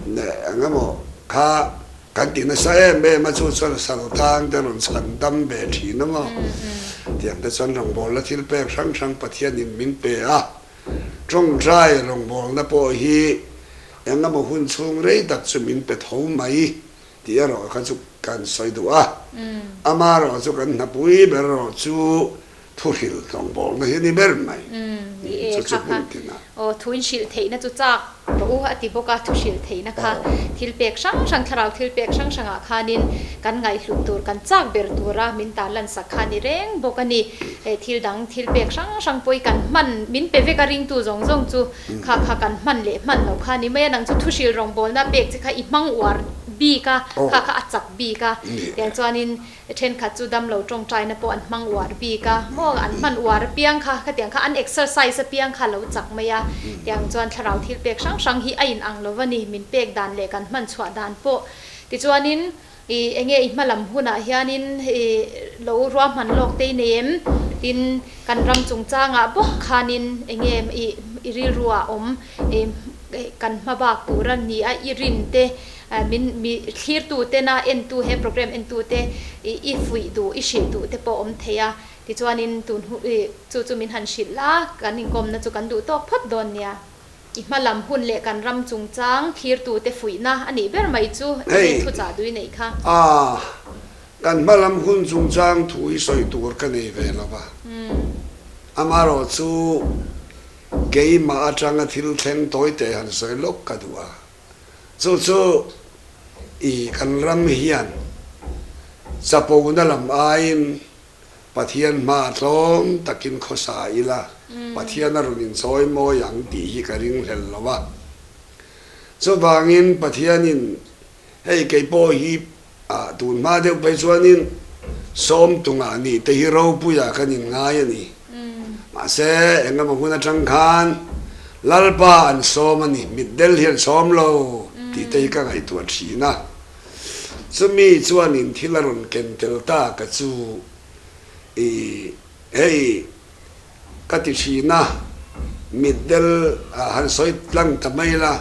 leh eng emaw kha kan ti nasa em em a, chu chuan saltang te rawn chhan dam ve thin a maw? Tiang te chuan rawngbawlna thil pek hrang hrang Pathianin min pe a, tawngtai rawngbawlna pawh hi eng emaw hun chhung rei tak chu min pe tho mai. Tih erawh kha chu kan sawi duh a, ama erawh chu kan hnapui ber erawh chu thuhrilh tlawngbawlna hi a ni ber mai. Ni e, kha kha aw thu in hrilh theihna chu chak rawh u a ti bawk a, thu hrilh theihna kha thil pek hrang hrang thlarau thil pek hrang hrangah khanin kan ngaihhlut tur kan chak ber tura min tarlan sak kha a ni reng bawk a ni. Thil dang thil pek hrang hrang pawh hi kan hman min pe vek a ringtu zawng zawng chu Kha kha kan hman leh hman lo kha ni mai a, nang chu thuhril rawngbawlna pek che kha i hmang uar bik a, kha kha a chak bik a, tiang chuanin thenkhat chu damlo tawngtaina pawh an hmang uar bik a, maw an hman uar apiang kha khatiang kha an exercise apiang kha a lo chak mai a, tiang chuan thlarau thil pek hrang hrang hi a inang lo va ni, min pek dan leh kan hman chhuah dan pawh tichuanin I enge i hmalam hunah hianin i lo ruahman lawk te i nei em? Tin, kan ram chungchangah bawk khanin enge i i rilruah awm i kan hma bak tur a ni a, i rin te min mi thlirtu tena entu he program entu te i i fuih duh i hrilh duh te pawh awm thei a. Tichuanin tun hu i chu chu min han hrilh la, kan inkawmna chu kan duh tawk phawt dawn nia. I hma lam hun leh kan ram chungchang thlirtute fuihna a nih ber mai chu enge thu chah duh i neih kha? A, kan hma lam hun chungchang thu hi sawi tur ka nei ve lo va. Amaherawh chu keimah atanga thil thleng tawi teh han sawi lawk ka duh a. Chu chu i kan ram hian chapona lam aiin Pathian hma tlawm takin khawsa ila, Pathian a rawn inchawi mawi ang tih hi ka ringhlel lo a. Chuvangin Pathianin hei kei pawh hi tun hma deuh phei chuanin sawmtungah nih te hi ropuiah kan inngai a ni. Mahse, engemaw hun atang khan Lalpa an sawm a ni, mitdel hi an sawm lo tih te hi ka ngaihtuah thin a. Chumi chuanin thil a rawn ken tel ta ka chu i hei ka ti thin a, mitdel han sawi tlang ta mai la,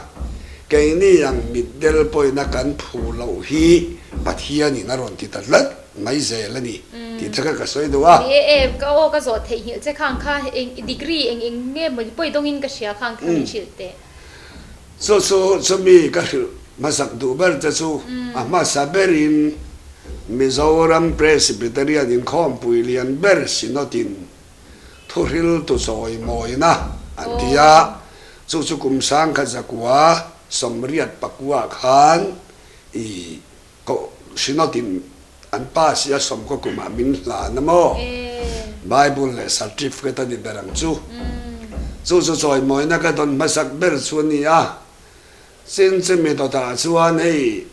keini ang mitdel pawhina kan phu loh hi Pathianin a rawn ti ta tlat mai zel a ni tih te kha ka sawi duh a. Ni e, ka aw ka zawh theihnghilh che khang kha eng degree eng eng nge maw pawi dawngin ka hria khang kha min hrilh teh. Chu chu chumi ka hrilh hmasak duh ber te chu a hmasa berin. Mizoram Presbyterian Inkhawmpui lian ber Synod-in thuhriltu chawimawina an ti a, chu chu kum 1984 khan i koh Synod-in an pass i a sawmkaw kumah min hlan a maw? Bible leh certificate a ni ber ang chu. Chu chu chawimawina ka dawn hmasak ber chu a ni a. Chin chumi dawtah chuan hei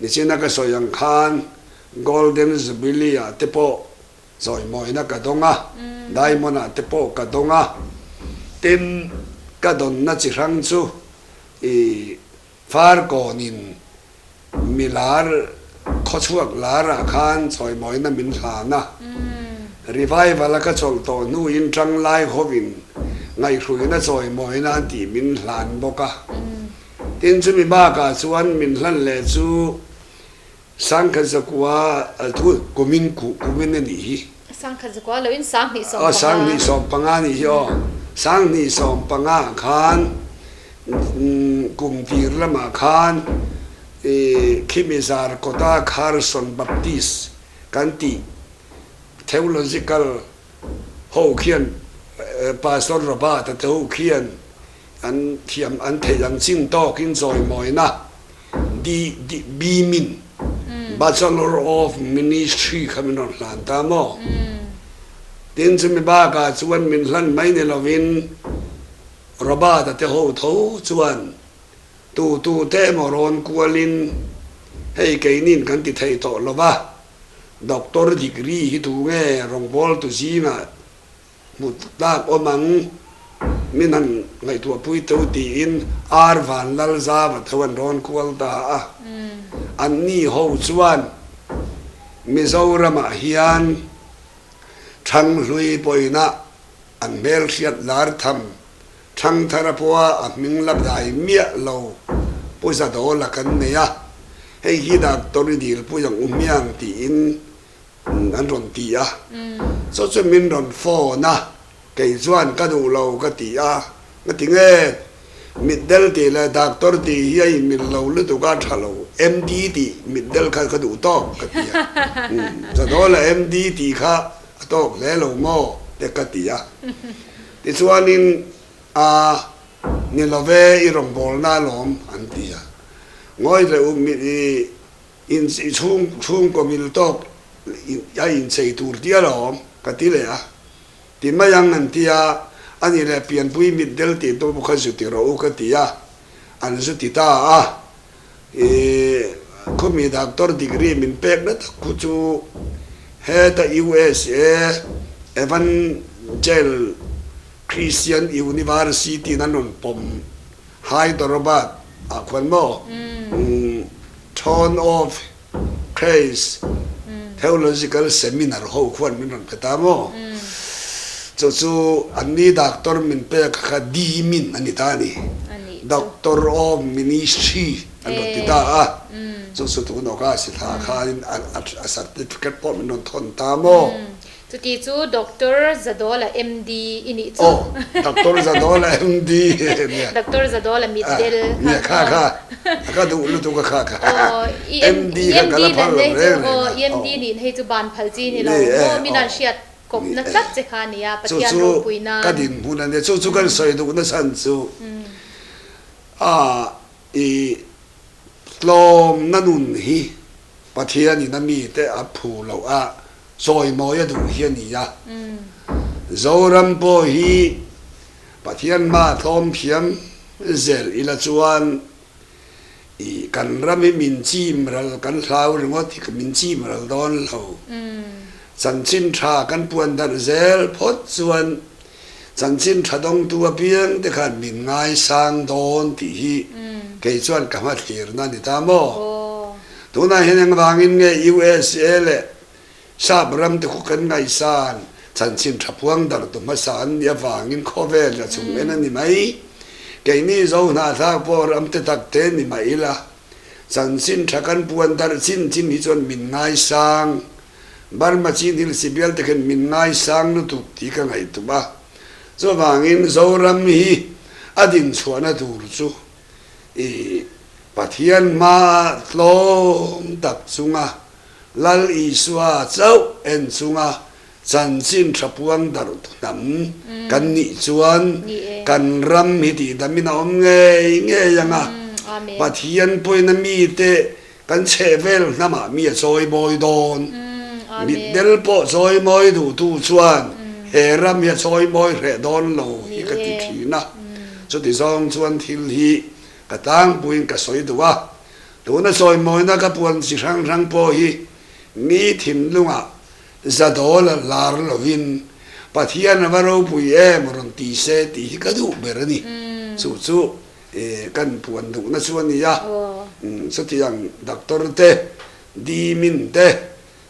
nichina ka sawi ang khan Golden Jubilee ah te pawh chawimawina ka dawng a, Diamond ah te pawh ka dawng a. Tin, ka dawnna chi hrang chu i Farkawnin milar khawchhuak larah khan chawimawina min hlan a. Revival a ka chawlh tawh hnuin tanglai hovin ngaihhruina chawimawina an tih min hlan bawk a. Tin, chumi bakah chuan min hlan leh chu Sangkhat zakua thu kumin kuh kumin a nih hi. Sangkhat zakua loin 2015. Aw, 2015 a nih hi aw. 2015 ah khan kum tir lamah khan khimi Zarkawta Carson Baptist kan tih Theological ho khian Pastor Robert-a te ho khian an thiam an theih ang chin tawkin chawimawina D D Bimin Bachelor of Ministry kha min rawn hlan ta maw? Tin chumi bakah chuan min hlan mai ni lovin Robert-a te ho tho chuan tu tu te emaw rawn kualin hei keinin kan ti thei tawh lo va, Doctor degree hi tu nge rawngbawltu zingah Hmu tlak awm ang, min han ngaihtuahpui teu tiin ar van lal zava tho an rawn kual ta a. Anni ho chuan Mizoramah hian Thanghlui pawina an hmelhriat lar tham Thangthara pawha a hming la dai miah lo Pu Zadawla kan nei a, hei hi Doctor i dilpui ang u hmiang tiin An rawn ti a, chu chu min rawn phone a, kei chuan ka duh lo ka ti a, ka ti nge, mitdel tih leh doctor tih hi a inmil lo lutuk a, tha lo, MD tih mitdel kha ka duh tawk ka ti a, Zadawla MD tih kha a tawk hle lo maw te ka ti a, tichuanin a ni love i rawngbawlna alawm an ti a, ngawi leh u i In chhung chhungkaw mil tawk a inchei tur ti alawm ka ti leh a, ti mai ang an ti a, ani leh pianpui mitdel tih pawh kha zu ti rawh u ka ti a, an zu ti ta a, i khawmi doctor degree min pek na tak khu chu heta USA Evangel Christian University in an rawn pawm Hyderabad ah khuan maw? Throne of Grace Theological Seminar ho khuan min rawn pe ta maw? Chu chu anni doctor min pek kha D-min a ni ta a ni. Doctor of Ministry an rawn ti ta a. Chu chu tun awka si thla khanin a certificate pawh min rawn thawn ta maw? Chuti chu Doctor Zadawla MD i nih chu. Aw, Doctor Zadawla MD nia. Doctor Zadawla mitdel kha. Nia, kha kha, ka duh lutuk a kha kha. Aw, MD kha ka la phal lo reng reng a. Aw, MD nih hei chu ban phal chi ni lo maw, min an hriat kawpna tlat che kha nia, Pathian ropui nan. Chu chu ka dinhmun a nia, chu chu kan sawi duhna chhan chu a i tlawmna nun hi Pathianin a mite a phu loh a chawimawi a duh hi a ni a. Zoram pawh hi Pathian hma tlawm thiam zel ila chuan i kan ram hi min chim ral kan hlau ringawt hi min chim ral dawn lo. Chanchin tha kan puan darh zel phawt chuan chanchin tha dawngtu apiang te khan min ngaisang dawn tih hi kei chuan ka hmathlir na ni ta maw? Tunah hian engvangin nge USA leh Sap ram te khu kan ngaihsan chanchin tha puang darh tu hmasa an nih avangin khawvel a chung en a ni mai. Keini Zo hnahthlak pawh ram te tak te ni mah ila, chanchin tha kan puan darh chin chin hi chuan min ngaisang. Burma chin hil sibial te khan min ngaisang lutuk tih ka ngaihtuah a. Chuvangin Zoram hi a dinchhuahna tur chu i Pathian hmaa tlawm tak chunga. Lal Isua chauh en chunga chanchin tha puang darh tu hnam kan nih chuan kan ram hi tihdamin a awm ngei ngei ang a, Pathian pawhin a mite kan chhehvel hnamah mi a chawi mawi dawn. Mitdel pawh chawi mawi duhtu chuan he ram hi a chawi mawi hreh dawn lo hi ka ti thin a. Chuti zawng chuan thil hi ka tlangpuiin ka sawi duh a. Tuna sawi mawina ka puan chi hrang hrang pawh hi mi thinlungah zadawl a lar lovin Pathian a va ropui em rawn ti se tih hi ka duh ber a ni. Chu chu kan puan duhna chu a ni a. Chutiang doctor te, dimin te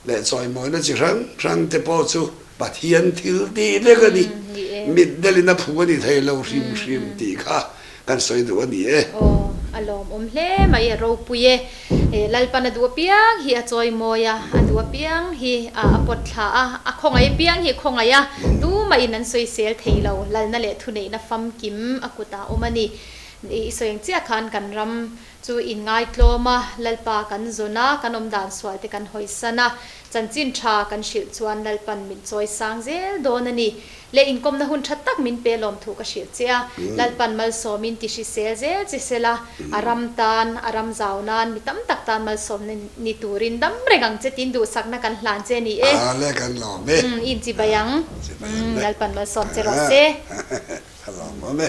leh chawimawina chi hrang hrang te pawh chu Pathian thil tih vek a ni. Mitdelin a phu a ni thei lo hrim hrim tih kha kan sawi duh a ni e. Aw, a lawmawm hle mai, a ropui e. Lalpan a duh apiang hi a chawimawi a, a duh apiang hi a pawt thla a, a khawngaih apiang hi a khawngaih a, tumahin an sawisel thei lo, lalna leh thuneihna famkim a kutah a awm a ni. I sawi ang chiah khan kan ram Chu inngaitlawm a, Lalpa kan zawn a, kan awmdan sual te kan hawisan a, chanchin tha kan hrilh chuan Lalpan min chawi sang zel dawn a ni. Le inkawmna hun tha tak min pe lawm thu ka hrilh che a, Lalpan malsawmin ti hrisel zel che sela, a ram tan, a ram zau nan, mi tam tak tan malsawmna ni turin dam reng ang che tiin duhsakna kan hlan che a ni e. A le kan lawm e. I inchibai ang. Lalpan malsawm che rawh se. A lawmawm e.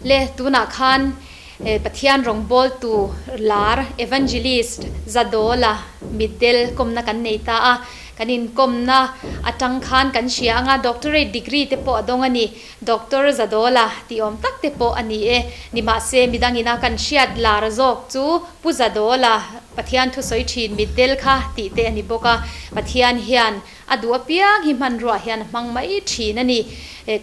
Le tunah khan Pathian rawngbawltu lar Evangelist Zadawla mitdel kawmna kan nei ta a, kan inkawmna atang khan kan hria anga Doctorate degree te pawh a dawng a ni. Doctor Zadawla tih awm tak te pawh a ni e. Nimahse midangina kan hriat lar zawk chu Pu Zadawla Pathian thusawi thin mitdel kha tih te a ni bawk a. Pathian hian A duh apiang hi hmanrua hian a hmang mai thin a ni.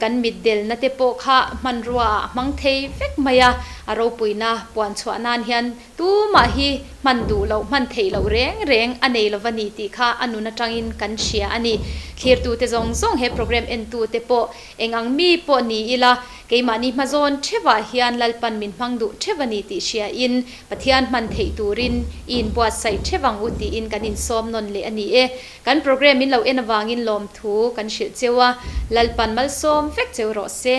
Kan mitdelna te pawh kha hmanrua ah a hmang thei vek mai a, a ropuina puan chhuah nan hian tumah hi hman duh loh, hman theih loh reng reng a nei lova ni tih kha a nun atangin kan hria a ni. Thlirtute zawng zawng he program entute pawh eng ang mi pawh ni ila, Keimahni hmazawn theuhah hian Lalpan min hmang duh theuh a ni tih hriain Pathian hman theih turin i inbuatsaih theuh ang u tiin kan insawm nawn leh a ni e. Kan program min lo en avangin lawmthu kan hrilh cheu a, Lalpan malsawm vek cheu rawh se.